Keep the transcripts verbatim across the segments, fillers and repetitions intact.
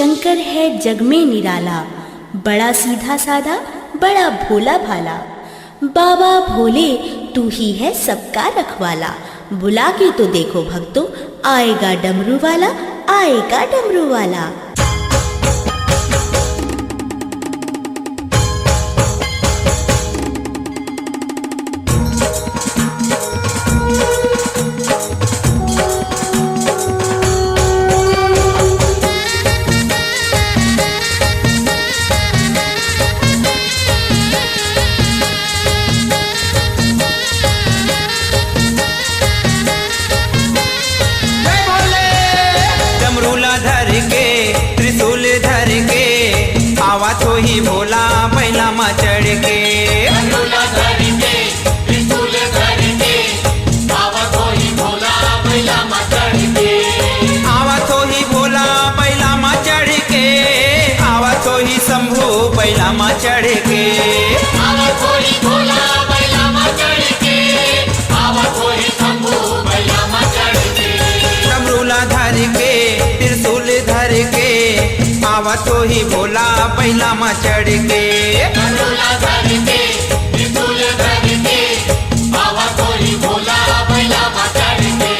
शंकर है जग में निराला, बड़ा सीधा साधा, बड़ा भोला भाला। बाबा भोले, तू ही है सबका रखवाला। बुला के तो देखो भक्तों, आएगा डमरू वाला, आएगा डमरू वाला। जय भोले। डमरू ला धर के, त्रिशूल धर के, आवत होही भोला बैला म चढ़ के। डमरू ला धर के, त्रिशूल धर के, आवत होही भोला बैला म चढ़ के। आवत होही भोला बैला म चढ़ के, आवत होही शंभू बैला म चढ़ के। आवत होही भोला बैला म चढ़ के, आवत होही शंभू बैला म चढ़ के। डमरू ला धर के, त्रिशूल धर के, आवत होही भोला बैला म चढ़ के। डमरू ला धर के, त्रिशूल धर के, आवत होही भोला बैला म चढ़ के।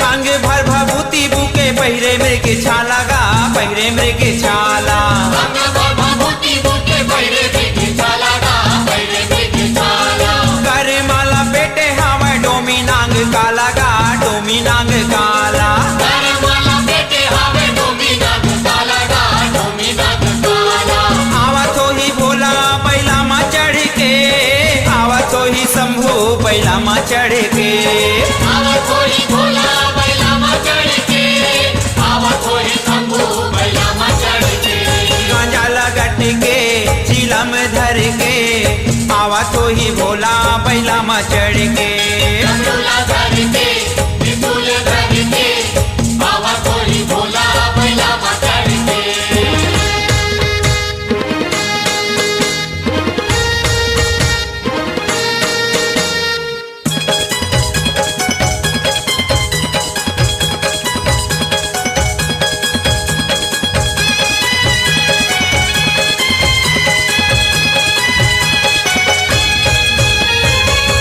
अंग भर भभूति बुके, पहिरे मृग छाला गा, पहिरे मृग छाला। अंग भर भभूति बुके, पहिरे मृग छाला गा, पहिरे मृग छाला। कर माला पेटे हावय डोमी नांग काला गा, डोमी नांग काला। कर माला पेटे हावय डोमी नांग काला गा, डोमी नांग काला। आवत होही भोला बैला म चढ़ के, आवत होही शंभू बैला म चढ़ के। आवत होही भोला बैला म चढ़ के, आवत होही शंभू बैला म चढ़ के। गांजा ल गट के, चिलम धर के, आवत होही भोला बैला म चढ़ के। डमरू ला धर के, त्रिशूल धर के, आवत होही भोला बैला म चढ़ के।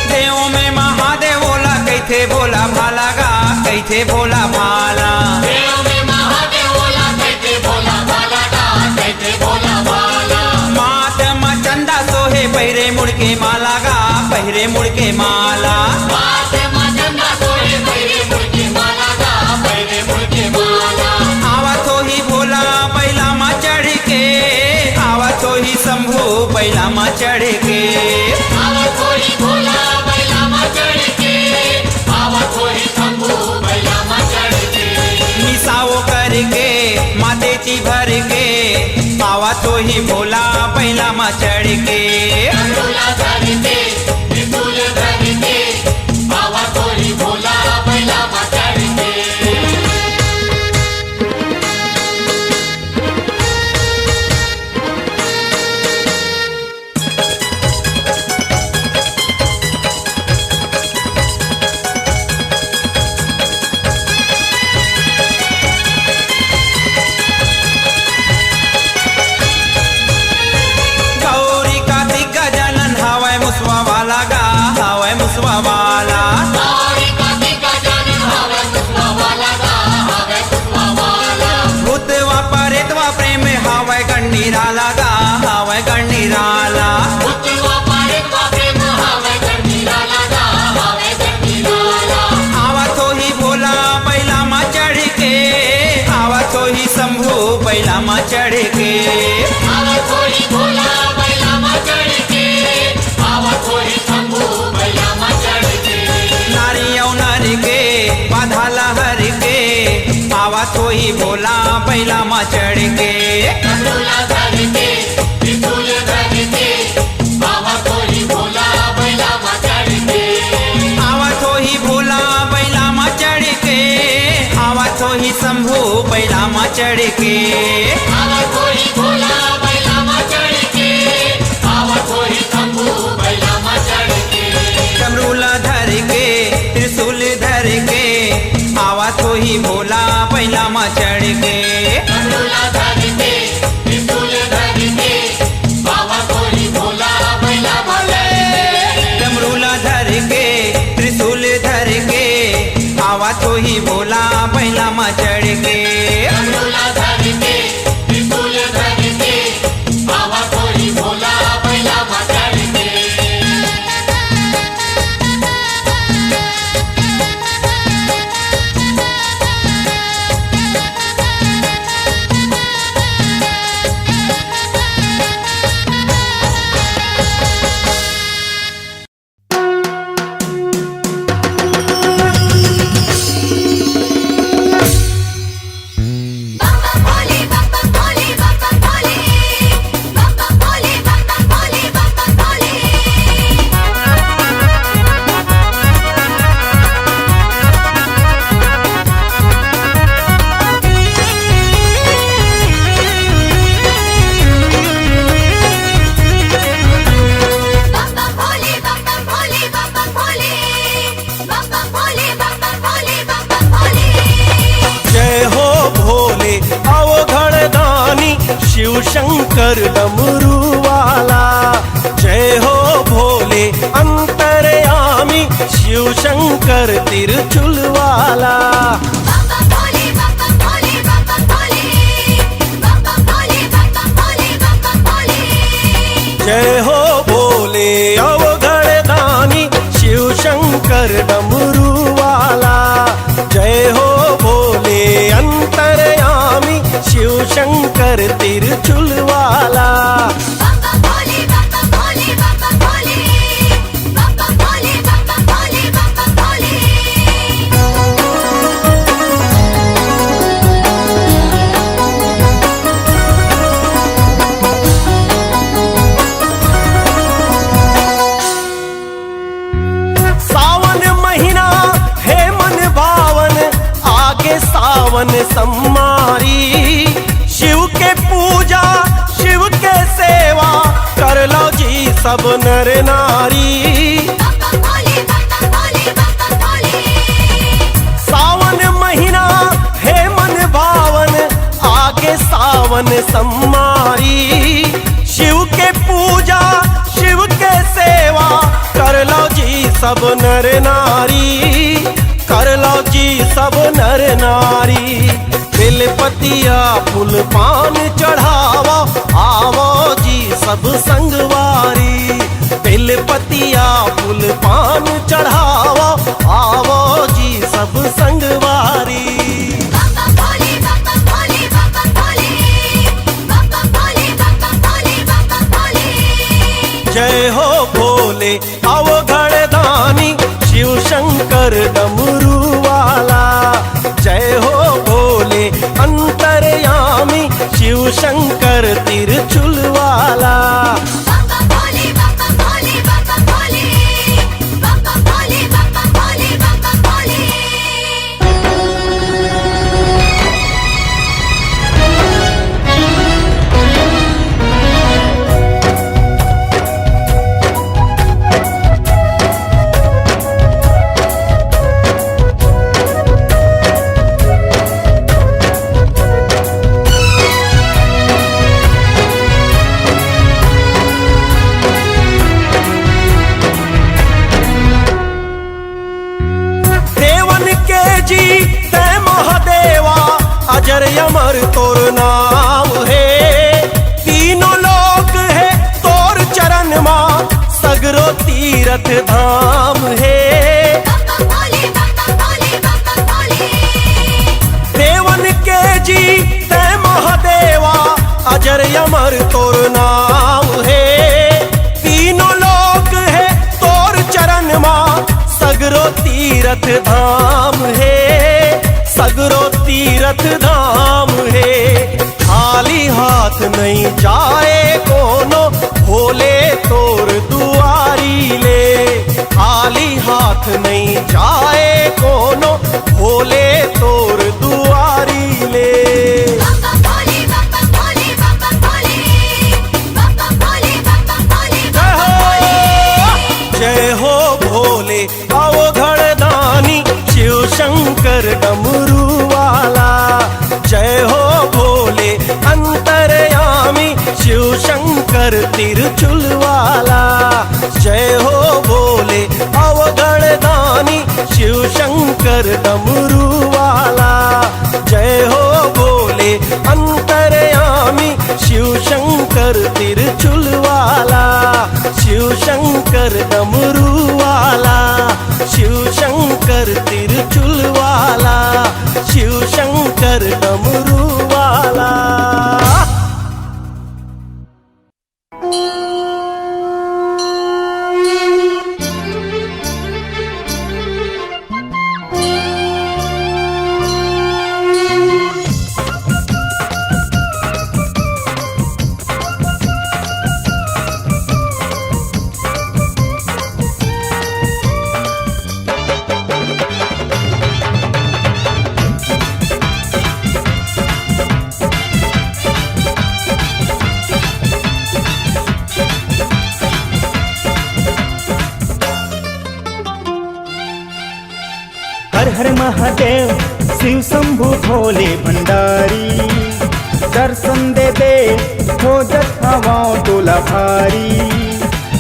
देव में महादेव ओला कहिथे भोला भाला गा, कहिथे भोला भाला। देव में महादेव ओला कहिथे भोला भाला गा, कहिथे भोला भाला। मात म चंदा सोहे पहिरे मुड़ के माला गा, पहिरे मुड़ के माला। मात म चंदा सोहे पहिरे मुड़ के माला गा, पहिरे मुड़ के माला। आवत होही भोला बैला म चढ़ के, आवत होही शंभू बैला म चढ़ के। आवत होही भोला बैला म चढ़ के, आवत होही शंभू बैला म चढ़ के। निसाओ करके, माते ची भर के, आवत होही भोला बैला म चढ़ के। डमरू ला धर के, त्रिशूल धर के, आवत होही भोला बैला म चढ़ के। गौरी कार्तिक गजानन हावय मुसवा वाला गा, हावय मुसवा वाला। गौरी कार्तिक गजानन हावय मुसवा वाला गा, हावय मुसवा वाला। भूतवा परेतवा प्रेम हावय गण निराला गा, हावय गण निराला। भूतवा परेतवा प्रेम हावय गण निराला गा, हावय गण निराला। आवत होही भोला बैला म चढ़ के, आवत होही शंभू बैला म चढ़ के। आवत होही भोला बैला म चढ़ के, आवत होही शंभू बैला म चढ़ के। नारी अउ नर के बाधा ल हर के, आवत होही भोला बैला म चढ़ के। डमरू ला धर के, त्रिशूल धर के, आवत होही भोला बैला म चढ़ के। आवत होही ही शंभू बैला मा चढ़ के। आवत होही भोला बैला मा चढ़ के, आवत होही शंभू बैला मा चढ़ के। डमरू ला धर के, त्रिशूल धर के, आवत होही भोला बैला मा चढ़ के। डमरू ला धर के, त्रिशूल धर के, आवत होही भोला बैला मा चढ़ के। डमरू ला धर के, त्रिशूल धर के, आवत होही भोला बैला मा चढ़ के। डमरू ला धर के, त्रिशूल धर के, आवत होही भोला बैला मा चढ़ के। जय हो भोले अवघड़ दानी, शिव शंकर डमरू वाला। जय हो भोले अंतर्यामी, शिव शंकर त्रिशूल वाला। जय हो भोले अवघड़ दानी, शिव शंकर डमरू वाला। जय हो भोले अंतर्यामी, शिव शंकर त्रिशूल वाला। सावन महीना हे मन भावन, आगे सावन सम्मारी। शिव के पूजा, शिव के सेवा, कर लो जी सब नर नारी। सावन महीना हे मन भावन, आगे सावन सम्मारी। शिव के पूजा, शिव के सेवा, कर लो जी सब नर नारी, कर लो जी सब नर नारी। बेलपतिया फूल पान चढ़ावो, आवो जी सब संगवारी। बेलपतिया फूल पान चढ़ावो, आवो जी सब संगवारी। जय हो भोले अवघड़ दानी, शिव शंकर डमरू वाला। जय हो भोले अंतर्यामी, शिव शंकर त्रिशूल वाला। देवन के जीते महादेवा, अजर अमर तोर नाम हे। तीनों लोक हे तोर चरण मा, सगरो तीरथ धाम हे। देवन के जीते महादेवा, अजर अमर तोर नाम हे। तीनों लोक हे तोर चरण मा, सगरो तीरथ धाम हे, सगरो तीरथ धाम हे। खाली हाथ नहीं जाए कोनो, भोले तोर दुआरी ले। खाली हाथ नहीं जाए कोनो, भोले तोर दुआरी तिरछुल वाला। जय हो बोले अवगण दानी शिव शंकर डमरू वाला। जय हो बोले अंतर्यामी शिव शंकर तिरछुल वाला, शिव शंकर डमरू वाला, शिव शंकर तिरछुल वाला, शिव शंकर डमरू वाला। हर हर महादेव शिव शंभु भोले भंडारी, दर्शन दे दे खोजत हवंव तोला भारी।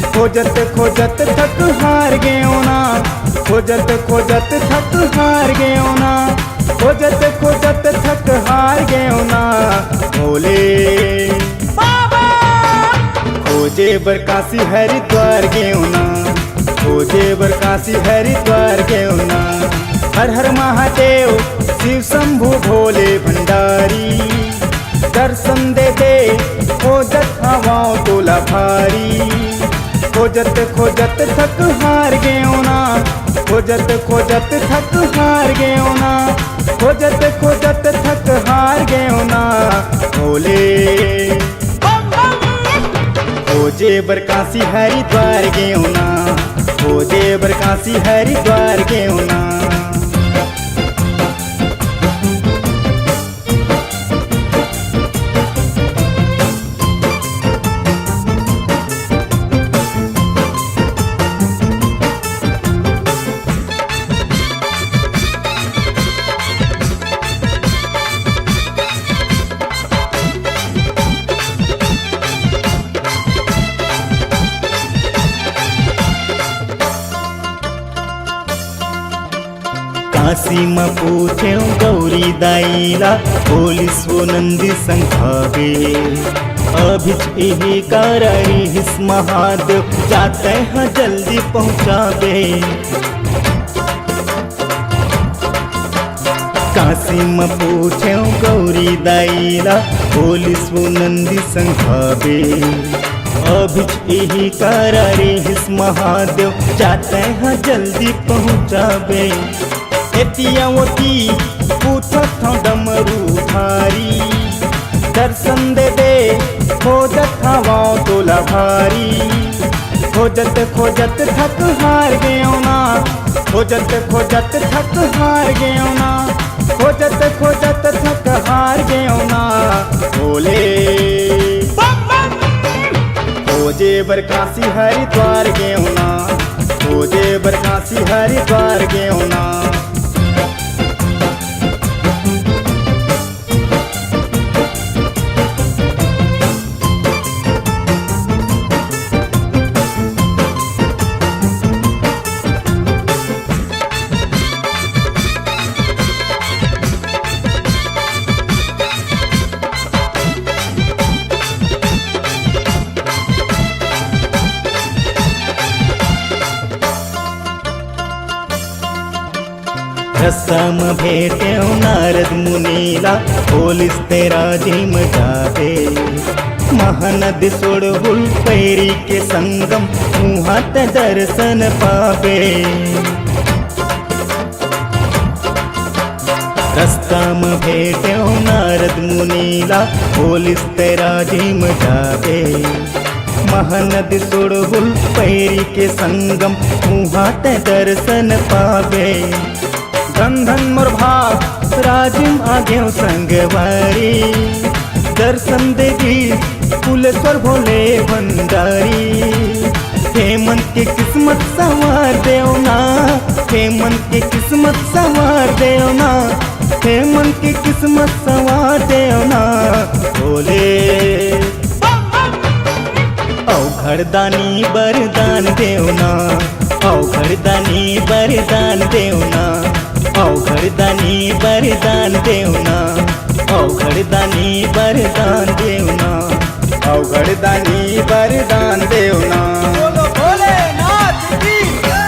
खोजत खोजत थक हार गेंव ना, खोजत खोजत थक हार गेंव ना, खोजत खोजत थक हार गेंव ना भोले बाबा। खोजे बर काशी हरिद्वार गेंव ना, खोजे बर काशी हरिद्वार गेंव ना। हर हर महादेव शिव शंभु भोले भंडारी, दर्शन दे दे खोजत हवंव तोला भारी। खोजत खोजत थक हार गेंव ना, खोजत खोजत थक हार गेंव ना, खोजत खोजत थक हार गेंव ना भोले। खोजे बर काशी हरिद्वार गेंव ना, खोजे बर काशी हरिद्वार गेंव ना। काशी म पूछेंव गौरी दाई ला, बोलिस वो नंदी संघाबे। अभिच इही करा रिहिस महादेव, जाते ह जल्दी पहुँचाबे। काशी म पूछेंव गौरी दाई ला, बोलिस वो नंदी संघाबे। अभिच इही करा रिहिस महादेव, जाते ह जल्दी पहुँचाबे। एतिया ओती पूछत हंव डमरू भारी, दर्शन दे दे खोजत हवंव तोला भारी। खोजत खोजत थक हार गेंव ना, खोजत खोजत थक हार गेंव ना, खोजत खोजत थक हार गेंव ना भोले। खोजे बर काशी हरिद्वार गेंव ना, खोजे बर काशी हरिद्वार गेंव ना। रस्ता म भेटेंव नारद मुनि ला, बोलिस तें राजिम जाबे। महानदी सोड़हुल पैरी के संगम, उहाँ तें दर्शन पाबे। रस्ता म भेटेंव नारद मुनि ला, बोलिस तें राजिम जाबे। महानदी सोड़हुल पैरी के संगम, उहाँ तें दर्शन पाबे। धन धन मोर भाग राजिम आ गेंव संगवारी, दर्शन दे दिस कुलेश्वर भोले भंडारी। हे मन के किस्मत संवार देव ना, हे मन के किस्मत संवार देव ना, हे मन के किस्मत संवार देव ना भोले। घरदानी बरदान देवना, औ घरदानी बरदान देवना, औ घरदानी बरदान देवना, औ घरदानी बरदान देवना, औ घरदानी बरदान देवना। बोलो भोलेनाथ की जय।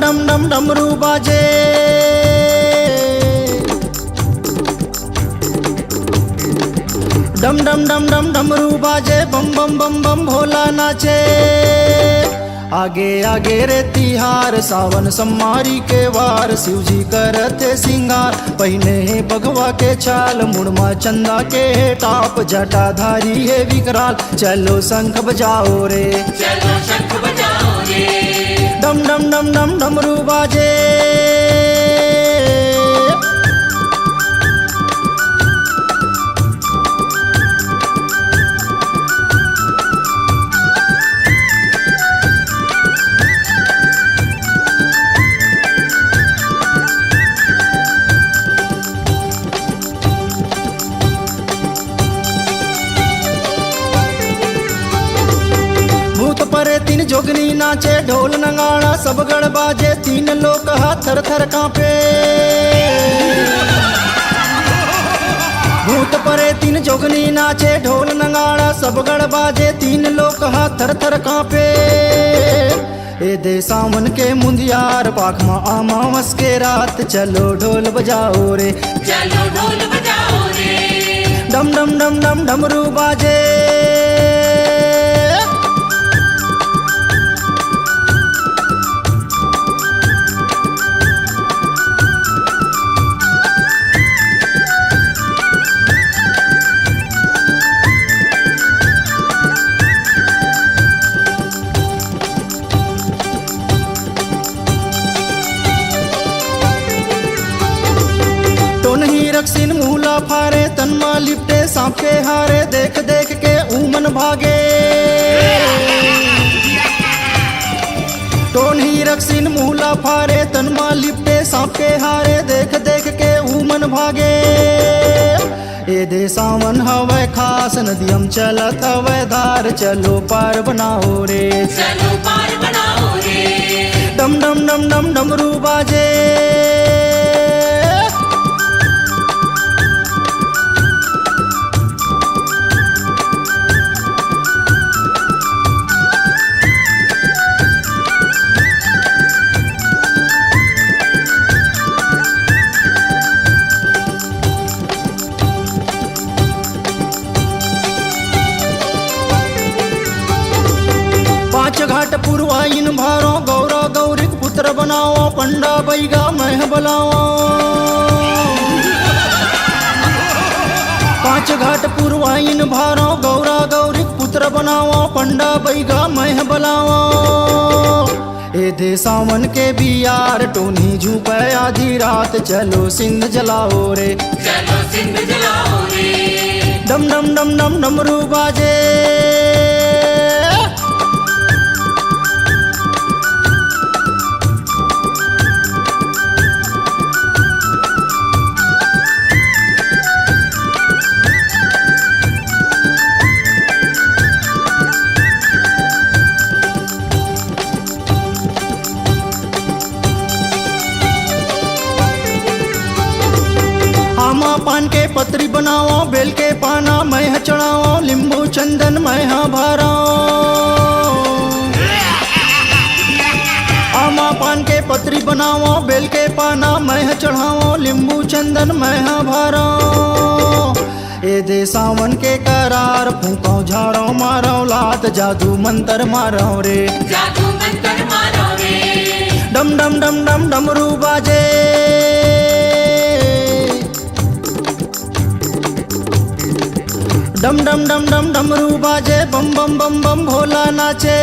डम डम डमरू बाजे, डम डम डम डम डमरू बाजे, बम बम बम बम भोला नाचे। आगे आगे रे तिहार, सावन सम्मारी के वार, शिव जी करत हे सिंगार। पहिने हे बघवा के छाल, मुड़ म चंदा के हे टाप, जटाधारी हे विकराल। चलो शंख बजाओ रे, चलो शंख बजाओ रे। डम डम डम डम डमरू बाजे। भूत परेतिन जोगनी नाचे, ढोल नगाड़ा सब गण बाजे, तीन लोक हा थर थर कांपे। भूत परेतिन जोगनी नाचे, ढोल नगाड़ा सब गण बाजे, तीन लोक हा थर थर कांपे। ए दे सावन के मुंदियार, पाख म अमावस के रात, चलो ढोल बजाओ रे। चलो ढोल बजाओ रे। डम डम डम डम डमरू बाजे। टोनही रक्सिन मुहला फारे, तन मा लिपटे सांप के हारे, देख देख के उमन भागे। टोनही रक्सिन मुहला फारे, तन मा लिपटे सांप के हारे, देख देख के उमन भागे। ए दे सावन हवय खास, नदियम चलत हवय धार, चलो पार बनाओ रे। चलो पार बनाओ रे। डम डम डम डम डमरू बाजे। पांच घाट पुरवाइन भारो, गौरा गौरिक पुत्र बनाओ, पंडा बैगा मैं बलाओ। पांच घाट पुरवाइन भारो, गौरा गौरिक पुत्र बनाओ, पंडा बैगा मैं बलाओ। ए दे सावन के बियार, टोनी झूपे आधी रात, चलो सिंध जलाओ रे। चलो सिंध जलाओ रे। डम डम डम डम डमरू बाजे। आमा पान के पतरी बनाओ, बेल के पाना मैं ह चढ़ाओ, लिंबू चंदन मैं ह भराओ। आमा पान के पतरी बनाओ, बेल के पाना मैं ह चढ़ाओ, लिंबू चंदन मैं ह भराओ। ए दे सावन के करार, फूंकव झाड़व मारव लात, जादू मंतर मारव रे। जादू मंतर मारव रे। डम डम डम डम डमरू बाजे। डम डम डम डम डमरू बाजे, बम बम बम बम भोला नाचे।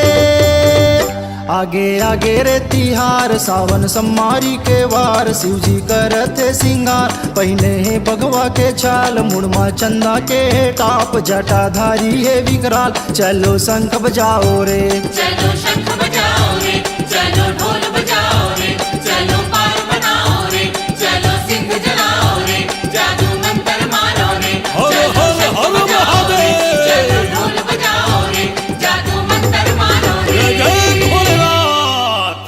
आगे आगे रे तिहार, सावन सम्मारी के वार, शिव जी करत हे सिंगार। पहिने हे बघवा के छाल, मुड़ म चंदा के हे टाप, जटाधारी हे विकराल। चलो शंख बजाओ रे। चलो शंख बजाओ रे, चलो ढोल बजाओ रे, चलो पार बनाओ रे, चलो सिंध जलाओ रे, जादू मंतर मारो रे। हर चलो हर शंख हर बजाओ रे, महादेव। चलो ढोल बजाओ रे, जादू मंतर मारो रे। जय जय भोलेनाथ।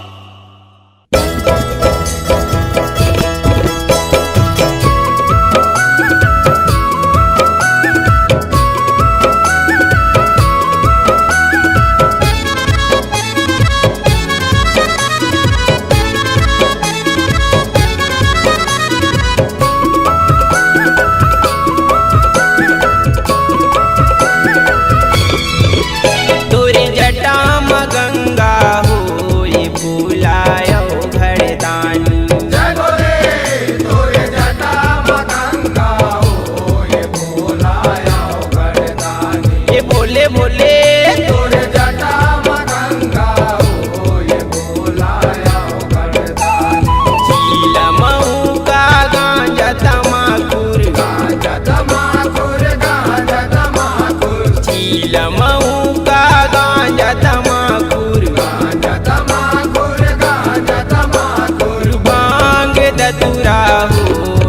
लमऊ का गांजा तमाखुर, गांजा तमाखुर, गांजा तमाखुर, भांग धतूरा हो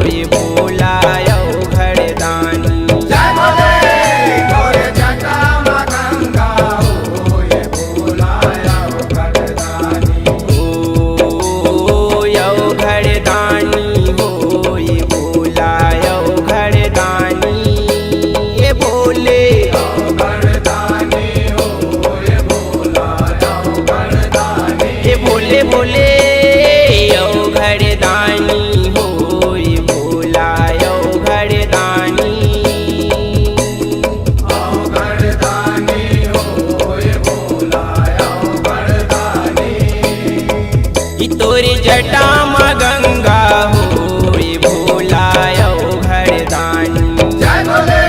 ये भोला अवघड़ दानी। जय भोले, तोरे जटा मा गंगा हो ये भोला अवघड़ दानी। ओ, अवघड़ दानी हो ये भोला अवघड़ दानी। ये भोले, अवघड़ दानी हो ये भोला अवघड़ दानी। ये भोले भोले अवघड़ दानी हो ये भोला अवघड़ दानी। अवघड़ दानी हो ये भोला अवघड़ दानी। कि तोरे जटा मा गंगा हो ये भोला अवघड़ दानी। जय भोले,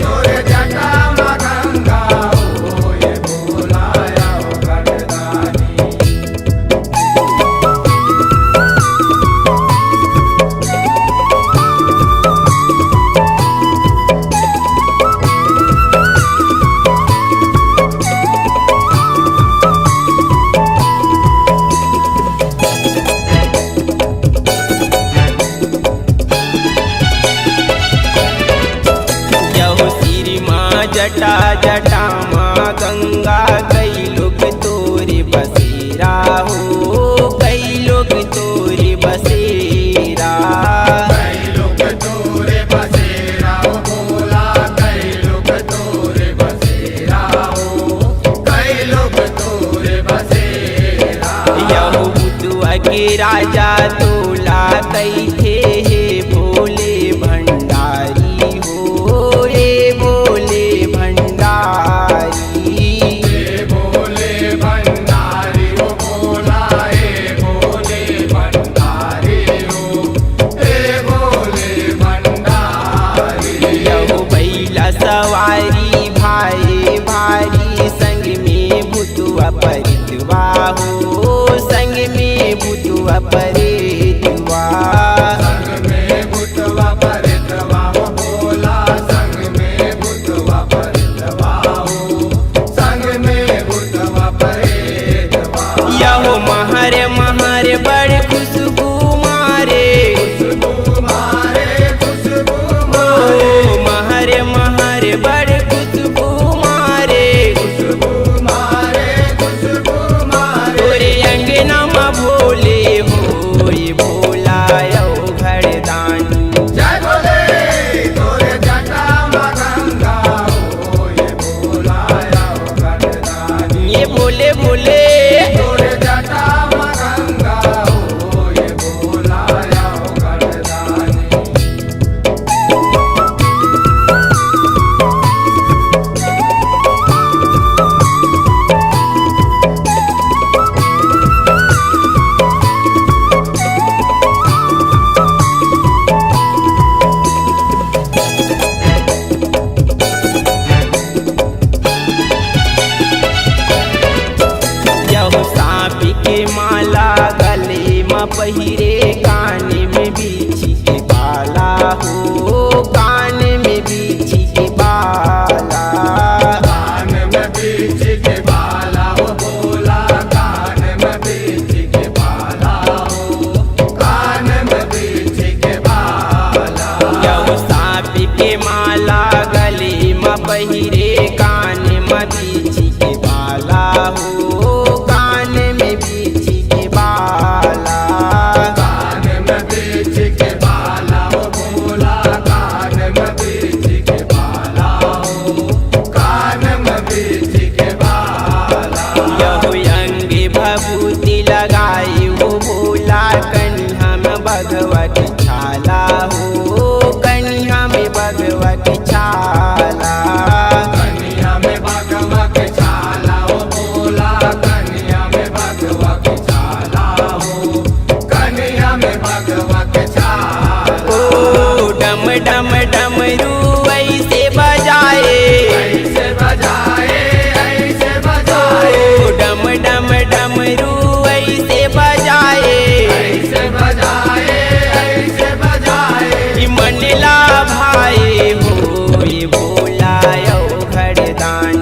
तोरे जटा मा गंगा हो ये भोला अवघड़ दानी। यहो सिर मा जटा, जटा मा गंगा, कई लोग तोरे बसेरा हो, कई लोग तोरे बसेरा। कई लोग तोरे बसेरा हो भोला, कई लोग तोरे बसेरा हो, कई लोग तोरे बसेरा। यहू बुतवा के राजा तोला कहिथे, हे भोले भंडारी हो, हे भोले भंडारी। हे भोले भंडारी हो भोला, हे भोले भंडारी हो, हे भोले भंडारी। यहू बैला सवारी भाई भारी, संग में भूतवा परितवा हो, संग में भूतवा परितवा। संग में भूतवा परितवा हो भोला, संग में भूतवा परितवा हो, संग में भूतवा परितवा। यहो महर महर बड़ खुशबू मारे, खुशबू मारे, खुशबू मारे। ओ महर महर बड़ खुशबू मारे, खुशबू मारे, खुशबू मारे। तोरे अंगना मा भोले हो ये भोला अवघड़ दानी। जय भोले, तोरे जटा मा गंगा हो ये भोला अवघड़ दानी। ये भोले भोले। तोरे जटा मा गंगा हो ये भोला अवघड़ दानी। यहू सांप के माला गले म पहिरे, कान में बिच्छी के बाला हो, कान में बिच्छी के बाला। कान में बिच्छी के बाला हो भोला, कान में बिच्छी के बाला हो, कान में बिच्छी के बाला। यहू सांप के माला गले म पहिरे, कान म बिच्छी के बाला हो, कान में बिच्छी के बाला। कान में बिच्छी के बाला हो भोला, कान में बिच्छी के बाला हो, कान में बिच्छी के बाला। यहू अंग भभूति लगाई हो भोला, कनिहा में बघवा के छाला हो, कनिहा में बघवा के छाला। कनिहा में बघवा के छाला हो भोला, कनिहा में बघवा के छाला हो, कनिहा में बघवा के छाला। ओ डम डम डमरू ऐसे बजाए, ऐसे बजाए, ऐसे बजाए। ओ डम डम डमरू ऐसे बजाए, ऐसे बजाए, ऐसे बजाए। कि मन ला भाए हो ये भोला अवघड़ दानी।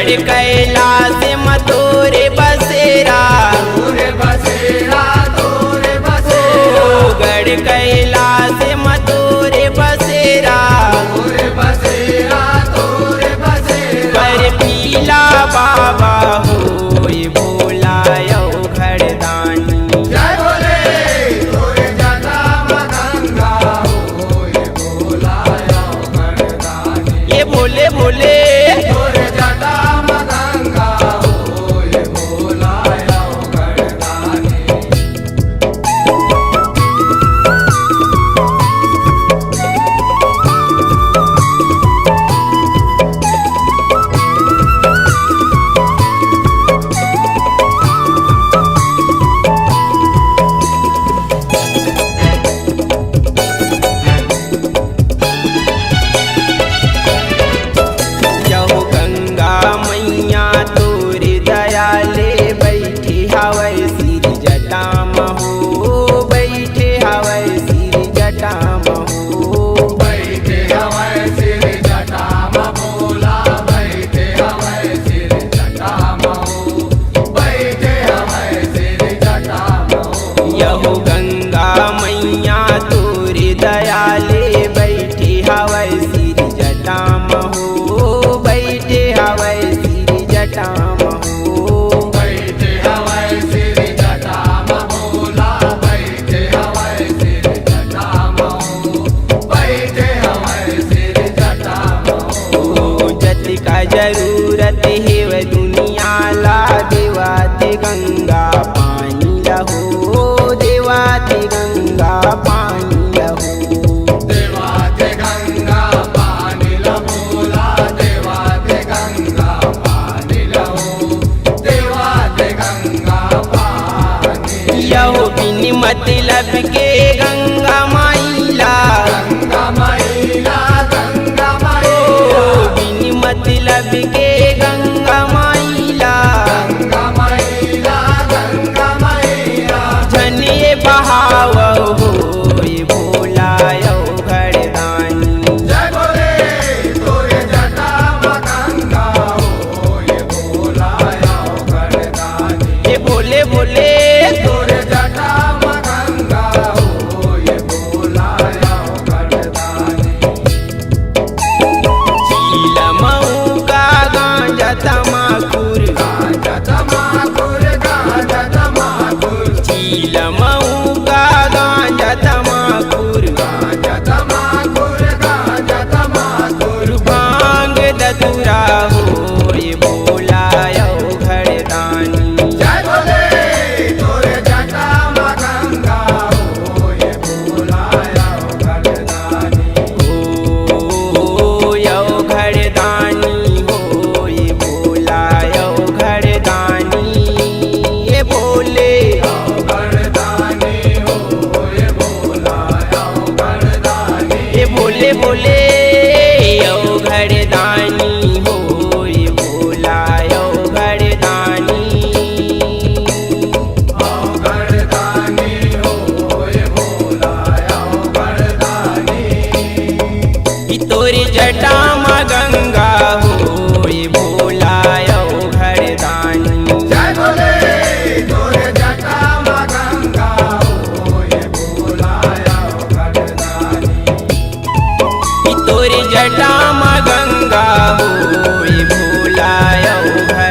कैलाश म तोरे बसेरा, तोरे बसेरा, तोरे बसेरा। ओ गढ़ कैलाश म तोरे बसेरा, तोरे बसेरा, तोरे बसेरा। बरफीला बाबा होए भोला अवघड़ दानी। जय भोले, तोरे जटा म गंगा होए भोला अवघड़ दानी। ए भोले भोले। तोरे जटा म गंगा होए भोला अवघड़ दानी। यहो गंगा मैया तोर दया ले, बइठे हवय सिर जटा म हो, बइठे हवय सिर जटा म हो। बइठे हवय सिर जटा म भोला, बइठे हवय सिर जटा म हो, बइठे हवय सिर जटा म हो। यहो गंगा मैया तोर दया ले, बइठे हवय सिर जटा म हो, बइठे हवय सिर जटा म हो। बइठे हवय सिर जटा म भोला, बइठे हवय सिर जटा म हो, बइठे हवय सिर जटा म हो। ओ जतिका जरूरत हेवय दुनिया ला, देवा ते गंगा पानी ला हो, देवा ते गंगा पानी ला हो। देवा ते गंगा पानी ला भोला, देवा ते गंगा पानी ला हो, देवा ते गंगा पानी। यहो बिन मतलब के गंगा माई ला, गंगा माई ला, गंगा माई ला। ओ बिन मतलब के गंगा माई ला, गंगा माई ला, गंगा माई ला। झन ए बहाव होए भोला अवघड़ दानी। जय भोले, तोरे जटा म गंगा होए भोला अवघड़ दानी। ए भोले भोले। तोरे जटा म गंगा होए भोला अवघड़ दानी। चीलम हुक्का गांजा तमाखुर। गांजा तमाखुर, गांजा तमाखुर। चीलम हुक्का गांजा तमाखुर। गांजा तमाखुर, गांजा तमाखुर। भांग धतूरा होए भोला अवघड़ दानी। जय भोले, तोरे जटा म गंगा होए भोला अवघड़ दानी। ओ अवघड़ दानी होए भोला अवघड़ दानी। ए भोले। अवघड़ दानी होए भोला अवघड़ दानी। ए भोले भोले अवघड़ दानी होए भोला अवघड़ दानी। अवघड़ दानी होए भोला अवघड़ दानी। कि तोरे जटा म गंगा होए भोला अवघड़ दानी। जय भोले, तोरे जटा म गंगा होए भोला अवघड़ दानी। कि तोरे जटा म गंगा होए भोला अवघड़